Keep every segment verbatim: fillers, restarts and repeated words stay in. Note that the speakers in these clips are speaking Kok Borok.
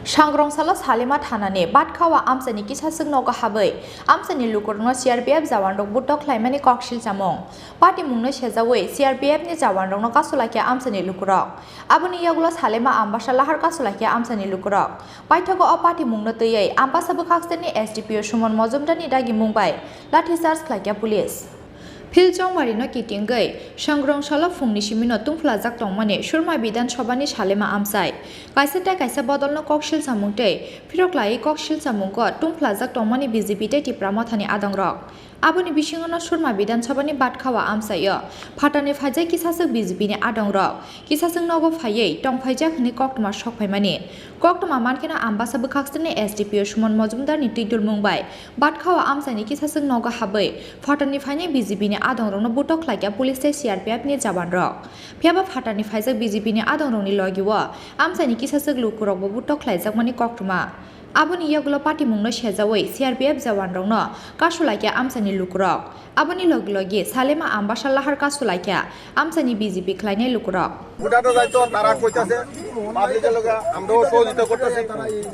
Sangrong salo Salema thanani Batkhawa amchaini kisaswk nogo habwi amchaini lukurokno C R P F jawanrok butok khlaimani kok silchamung. Patimungno sejawi C R P F ni jawanrokno kasulaikha amchaini lukurok. Aboni yagulo Salema Ambasa lahar kasulaikha amchaini lukurok. Paithago o patimungno twiwi Ambasa bwkhaksani S D P O Suman Mojumdarni dagimung bai lathi charge khlaikha police. Phil Chongmarino kitingwi Sangrong salo phungni simino tungphlajak tongmani Surma Bidhan Sabhani Salema amchai. Kaisa tei kaisa bodolno kok silchamung tei phirok laiwi kok silchamungo tungphlajak tongmani B J P tei Tipra Mothani adongrok. Aboni bisingono Surma Bidhan Sabhani Batkhawa amchaio phatarni phaijak kisaswk B J P ni adongrok kisaswk nogo phaiwi tongphaijak hwnwi koktwma sokphaimani. Koktwma mankheno Ambasa bwkhaksani S D P O Suman Mojumdarni twidulmung bai Batkhawa amchaini kisaswk nogo habwi phatarni phainai B J P ni adongrokno butok khlaikha police tei C R P F ni jawanrok. Phiyaba phatarni phaijak B J P ni adongrokni logio amchaini kisaswk lukurokbo butok khlaijakmani koktwma. Aboni yagulo patimungno sejawi C R P F jawanrokno kasulaikha amchaini lukurok. Aboni logi logi Salema Ambasa lahar kasulaikha amchaini B J P khlainai lukurok. ভোটাররা যাইতো, তারা কইতাছে, পাবলিকের লগে আমরাও সহযোগিতা করতেছি,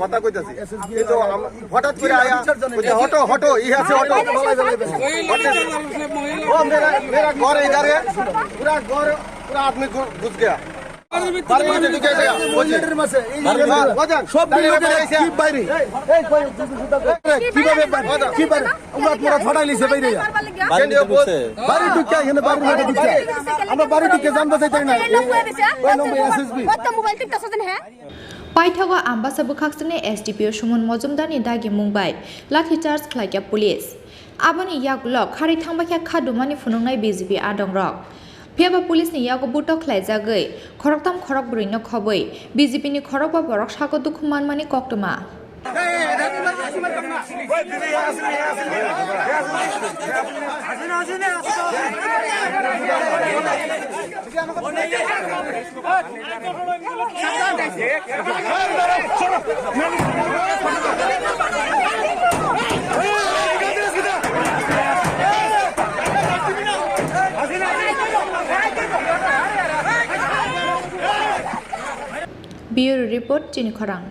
কথা কইতাছি। কিন্তু আম-, হঠাৎ করে আয়া কইতে, "হটো, হটো, ইহা সে হটো।" ও মেরা, মেরা ঘর ইধার হে, পুরা ঘর, পুরা আদমি ঘু-, ঘুস গয়া। বাড়ির ভিতরে ঢুকে গেছে, বুঝলি? সব মিলে কি বাইরে? কিভাবে বাইরে? কি বাইরে? আমরা পুরো ফাটাই লিছে বাইরে। বাড়ি ঢুকছে। বাড়ি ঢুকে এখানে বাড়ির মধ্যে ঢুকছে। আমরা বাড়ি ঢুকে জানতে চাইতাম না। ওই নম্বর SSB. Paithago Ambasa bwkhaksani S D P O Suman Mojumdarni dagimung bai lathi charge khlaikha police. Aboni yagulo kharwi thangbaikha kha dumani phunuknai B J P adongrok. Phiyaba police ni yago butok khlaijagwi khoroktham khorokbrwi no khobwi B J P ni khorokba borok sago dukhu manmani koktwma. Bureau Report, Chini Khorang.